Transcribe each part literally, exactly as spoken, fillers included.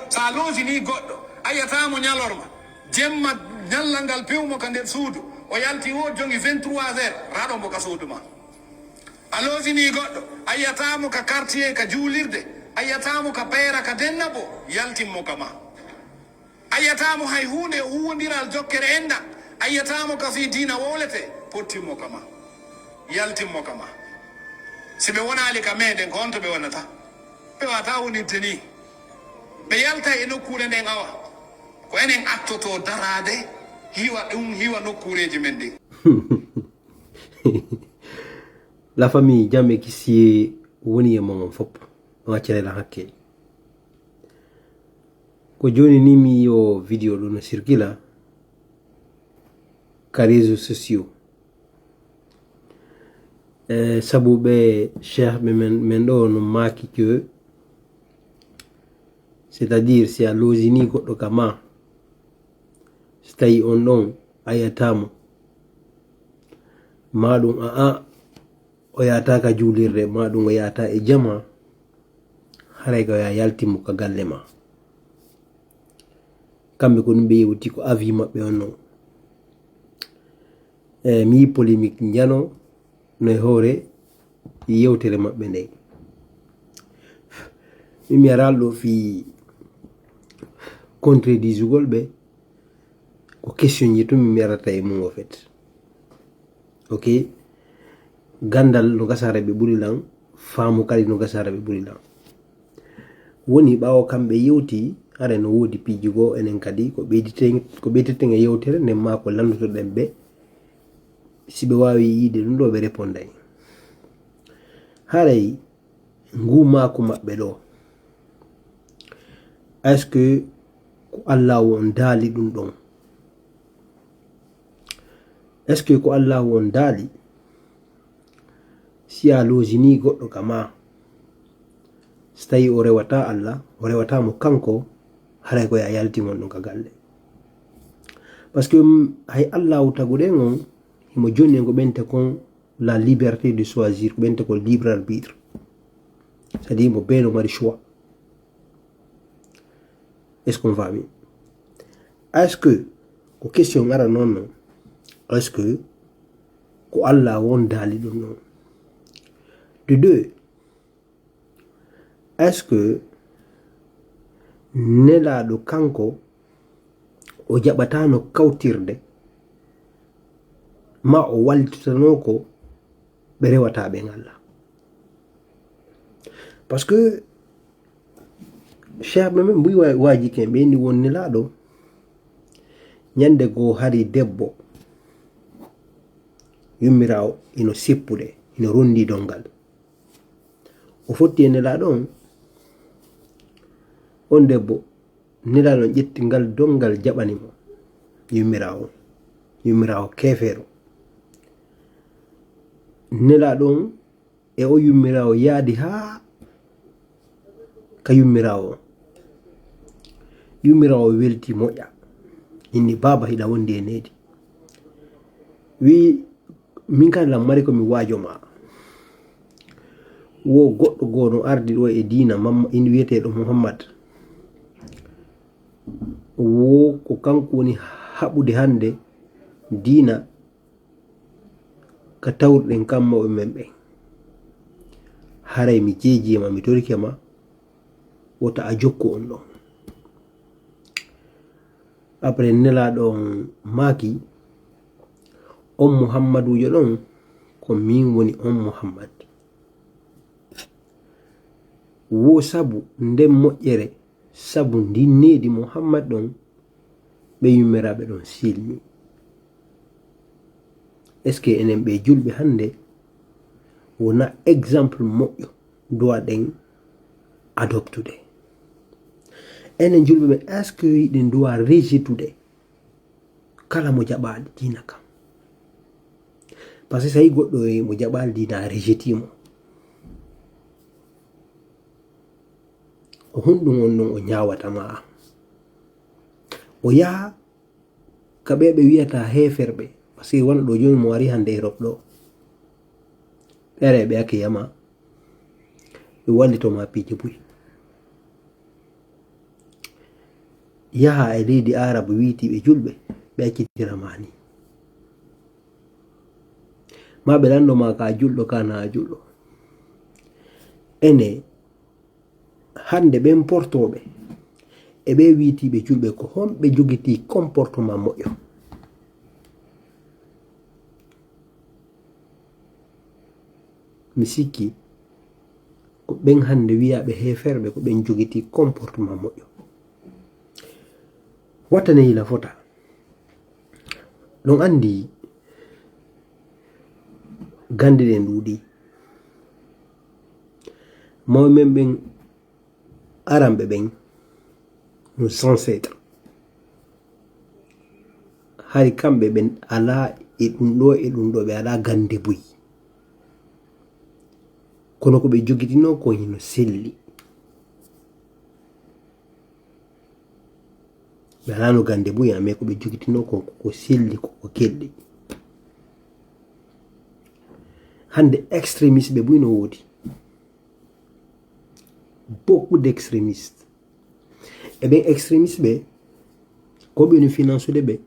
So a loosinii goɗɗo, a yi'ataa mo ñalorma. Jemma ñallal ngal, pew mo ka nder suudu, o yalti, o jogi vingt-trois heures, raɗo mo ka suudu ma. A loosinii goɗɗo, a yi'ataa mo ka quartier, ka juulirde, a yi'ataa mo ka beera, ka dennabo, yaltin mo ka ma. A yi'ataa mo hay huunde, o huuwondiral jokkere enɗan, a yi'ataa mo ka fii diina wowlete, pottin mo ka ma. Yaltin mo ka ma. Si ɓe wonaali ka meɗen, ko honto ɓe wonata? Ɓe waawataa wonirde nii. Ɓe yaltay e nokkuure nden awa. Ko enen attotoo daraade hiwa ɗum, hiwa nokkuureeji men ɗin. La famille, jam e kisiyee woni e mon on fop. On accirayla hakke. Ko jooni ni mi yi'o video ɗo no circula ka réseaux sociaux. Eh, sabu ɓe cheikh ɓe men, men ɗo no maaki que, c'est-à-dire si a loosini goɗɗo ka ma, si tawi on ɗon a yi'ataa mo, ma ɗum a, a, o yahataa ka juulirde, ma ɗum o yahataa e jama, haray ko ya yaltin mo ka galle ma. Kamɓe ko ɗum ɓe yewti, ko avis maɓɓe on non. E mi yi polémique njano no e hoore yewtere maɓɓe nden. Min mi araali ɗo fii contredisugol ɓe, ko question ji tun min mi arata e mum, au fait. Ok. Gandal no gasa hara ɓe ɓuri lan, faamu kadi no gasa hara ɓe ɓuri lan. Woni ɓaawo kamɓe yewti, hara no woodi piiji goo, enen kadi ko ɓeyditen, ko ɓeyditen e yewtere nden maa ko landotoɗen ɓe. Si ɓe waawi yiide ɗum ɗo, ɓe reponday. Haray nguu maaku maɓɓe ɗo, est-ce que ko Allaahu on daali ɗum ɗon? Est-ce que ko Allaahu on daali, si a loosinii goɗɗo ka maa, si tawii o rewataa Alla, o rewataa mo kanko, haray ko ya yaltin on ɗum ka galle? Parce que, mm, hay Allaahu taguɗen on, himo jonni en ko ɓente kon la liberté de choisir, ko ɓente kon libre arbitre. C'est-à-dire mo bee no mari choix. Est-ce qu'on va bien? Est-ce que ko question ara noon non? Est-ce que ko Allaahu on daali ɗum non? De deux, est-ce que Nelaaɗo kanko o jaɓataano kawtirde, ma o wallititano ko ɓe rewataa ɓen Alla? Parce que cheikh ɓe men mbuy wa-, waaji ken ɓe ni won Nelaaɗo. Ñande goo hari debbo yummiraawo ino seppude, ino rondi dongal. O fotti e Nelaaɗo on. On debbo, Nelaaɗo on ƴetti ngal dongal jaɓani mo. Yummiraawo on. Yummiraawo keefeero. Nelaaɗo on e o yummiraawo yaadi haa ka yummiraawo on. Yummiraawo welti moƴƴa. Inni, "Baaba, hiɗa wondi e needi." Wi, "Min kadi lan mari ko mi waajo ma. Wo goɗɗo goo no ardi ɗo e diina mamma, in wiyeteeɗo Muhammad. Wo ko kanko woni haɓude hannde diina ka tawruɗen kan mawɓe men ɓen. Haray mi jeeji e ma, mi torike ma, wota a jokku on ɗon." Après, Nelaaɗo on maaki, "On Muhammaduujo ɗon, ko min woni on Muhammad." Wo sabu nden moƴƴere, sabu ndin needi Muhammad ɗon, ɓe yummiraaɓe ɗon silmi. Est-ce que enen ɓe julɓe hannde wona exemple moƴƴo duwaɗen adoptude? Enen julɓe ɓe, est-ce que hiɗen duwa rejetude kala mo jaɓaali diina kan? Parce que so tawi goɗɗo e mo jaɓaali diina, a rejeti mo, ko honɗum on ɗon o ñaawata ma? O yaha ka ɓe ɓe wiyata heeferɓe, parce que wona ɗo jooni mo ari hannde Europe ɗo, ɓe ara ɓe ake yama, ɓe wallito ma piiji buy. yaha e leydi Arab wiytiiɓe julɓe, ɓe accitira ma ni. Ma ɓe lanndo ma ka a julɗo, ka na a julɗo. Ene, hannde ɓen portooɓe e ɓe wiytiiɓe julɓe, ko honɓe jogitii comportement moƴƴo? Mi sikki ko ɓen hannde wiyaaɓe heeferɓe, ko ɓen jogitii comportement moƴƴo. Wattane yila fota. Ɗon anndi gannde ɗen ɗuuɗi. Mawɓe men ɓen, aranɓe ɓen, nos ancêtres, hari kamɓe ɓen alaa e ɗum ɗo e ɗum ɗo, ɓe alaa gannde buy. Kono ko ɓe jogitinoo ko hino selli. Ɓe alano gannde buy, mais ko ɓe jogitinoo ko, ko selli, ko, ko kelɗi. Hannde extrémiste ɓe buy no woodi. Beaucoup d'extrémistes. E ɓen extrémistes ɓe, ko ɓe no finansude ɓe,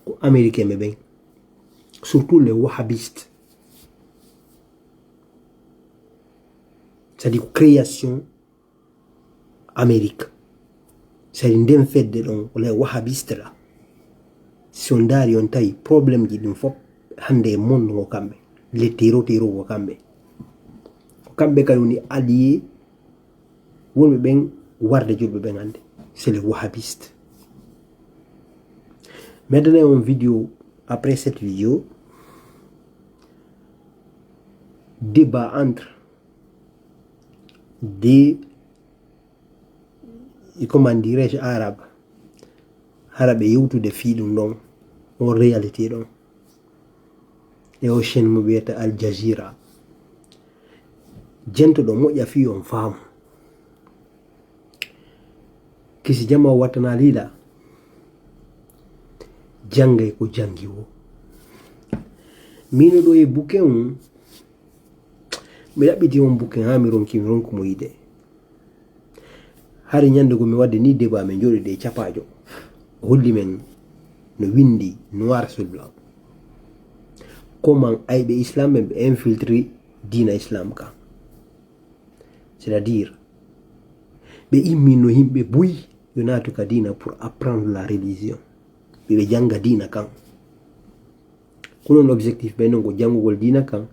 ko américain ɓe ɓen. Surtout les wahhabistes. C'est-à-dire création Amérique. C'est-à-dire nden fedde ɗon, les wahhabistes là. Si on ndaari on tawi problème ji ɗin fof hannde e monde ngo kamɓe. Les terror, terror ko kamɓe. Ko kamɓe kadi woni allié wonɓe ɓen warde julɓe ɓen hannde. C'est les wahhabistes. Mi addana on vidéo, après cette vidéo, débat entre des, comment dirais-je, arabes, hara ɓe yewtude fii ɗum ɗon, on réalité ɗon. E o chaîne mo wiyata Al Jazeera. Jentoɗo moƴƴa fii on faamu. Kisi jama o wattana liila. Janngay ko janngi wo. Miino ɗo e buke on, mi ɗaɓɓiti on buke haa mi ronki, mi ronku mo yiide. Hari ñande ko mi wadde ni débat, min jooɗi ɗe capaajo. O holli men no winndi noir sur blanc. Comment ayɓe islam ɓen ɓe infiltri diina islam kan. C'est-à-dire, ɓe immino yimɓe buy yo naatu ka diina pour apprendre la religion. Ɓe, ɓe jannga diina kan. Ko non objectif ɓe non ko janngugol diina kan,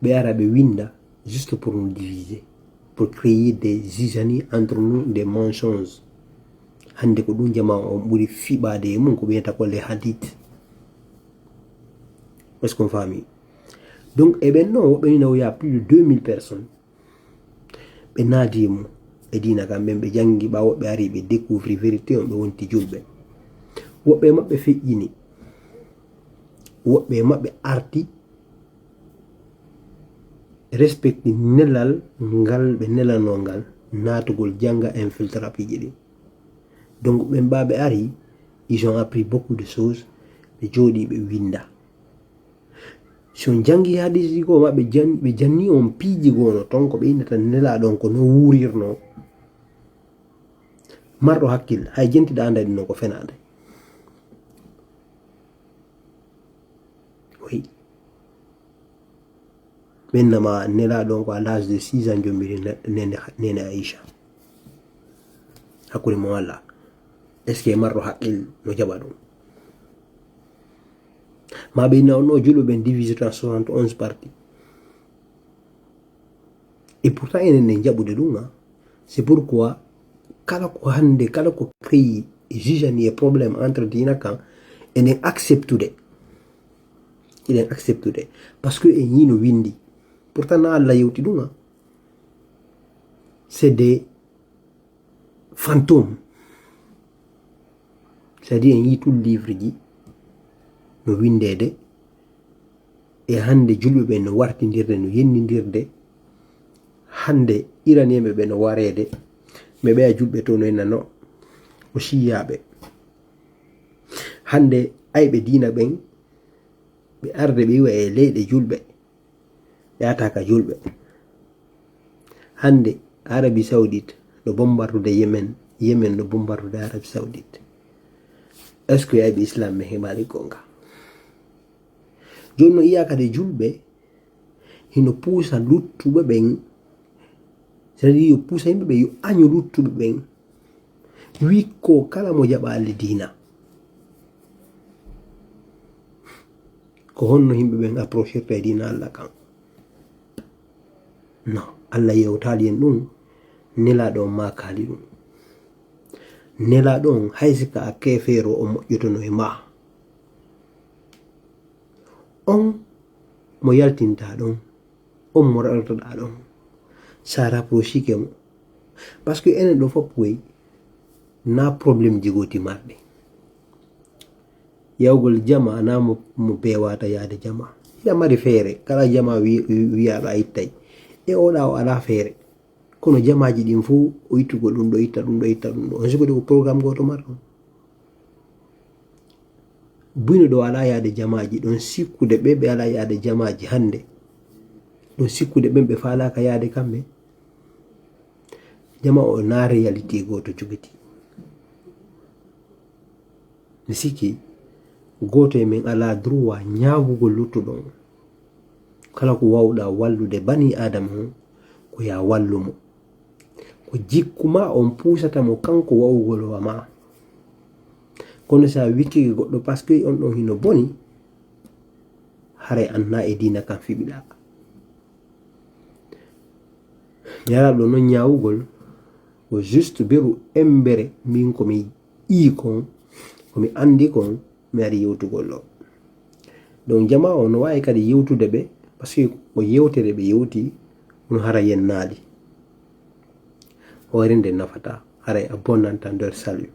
ɓe ara ɓe winda juste pour nous diviser, pour créer des zizanies entre nous, des mensonges. Hannde ko ɗum jama on ɓuri fiɓaade e mum, ko ɓe wiyata ko les hadith. Est-ce qu'on faami? Donc, e ɓen non, woɓɓe ni, il y a plus de deux mille personnes. Ɓe naadi mo e diina kan, ɓen ɓe janngi, ɓaawo ɓe ari, ɓe découvri vérité on, ɓe wonti julɓe. Woɓɓe e maɓɓe feƴƴini, woɓɓe e maɓɓe arti, respecti nelal ngal ɓe nelanoo ngal, naatugol jannga infiltrapiiji ɗin. Donc, ɓen ɓaa ɓe ari, ils ont appris beaucoup de choses, ɓe jooɗi, ɓe winda. Si on janngi hadiisi goo, ma ɓe jan-, ɓe janni on piiji goo no ton, ko ɓe innata Nelaaɗo on ko no wuurirnoo. Marɗo hakkil, hay jentiɗo annda ɗin non ko fenaande. Oui. Ɓen na ma Nelaaɗo on ko à l'âge de six ans jombiri ne-, nene, nene Aïcha. Hakkunde mo Allah. Est-ce que marɗo haqqil no jaɓa ɗum? Ma ɓe inna on no julɓe ɓen divisé en soixante et onze parties. Et pourtant enen en jaɓude ɗum, hein. C'est pourquoi kala ko hannde, kala ko créé e zizanie e problème entre diina kan, enen acceptude. Eɗen acceptude. Parce que en yii no winndi. Pourtant na Allah yewti ɗum, hein. C'est des fantômes. C'est-à-dire en yii tout livre ji no winndeede. E hannde julɓe ɓen no wartindirde, no yennindirde. Hannde iranienɓe ɓe no wareede. Mais ɓeya julɓe to no e nano. O shiiyaaɓe. Hannde ayɓe diina ɓen, ɓe arde ɓe iwa e leyɗe julɓe. Ɓe ata ka julɓe. Hannde Arabie Saoudite no bombardude Yemen, Yemen no bombardude Arabie Saoudite. Est-ce que ayɓe islam ɓe heɓaali gonga? Jooni no iya kadi julɓe hino puusa luttuɓe ɓen, c'est-à-dire yo puusa yimɓe ɓe yo añu luttuɓe ɓen. Wi ko kala mo jaɓaali diina. Ko honno yimɓe ɓen approchirta e diina Allah kan? No, Allah yewtaali en ɗum, nelaaɗo on maakaali ɗum. Nelaaɗo on, hay si ka a keefeero, o moƴƴotono e maa. On mo yaltinta ɗon, on mo raɗotoɗaa ɗon, sa rapprochike mo. Parce que enen ɗo fof woy na problème ji gooti marɗi. Yawgol jama na mo, mo bewata yaade jama. Hiɗa mari feere, kala jama wi-, wi-, wiyaɗo a ittay. E oɗa o ala feere. Kono jamaaji ɗin fof o ittugol ɗum ɗo itta, ɗum ɗo itta, ɗum ɗo. On sikkude ko programme gooto marɗo. Buyno ɗo ala yaade jamaaji, ɗon sikkude ɓe, ɓe ala yaade jamaaji hannde. Ɗon sikkude ɓen ɓe faalaaka yaade kamɓe. Jama o na réalité gooto jogiti. Mi sikki gooto e men ala droit ñaagugol luttuɗo on. Kala ko wawɗa wallude bani Adama on, ko ya wallu mo. Ko jikku ma on puusata mo kanko wawugol wa ma. Kono sa wikkike goɗɗo parce que on ɗon hino boni, haray an na e diina kan fiɓiɗa. Mi ara ɗo non ñaawugol, ko juste beru embere min ko mi ii kon, ko mi andi kon, mi ari yewtugol ɗo. Donc jama o no wawi kadi yewtude ɓe, parce que ko yewtere ɓe yewti, kono hara yennaali. Hoore nde nafata, haray a bonnanta nder salut.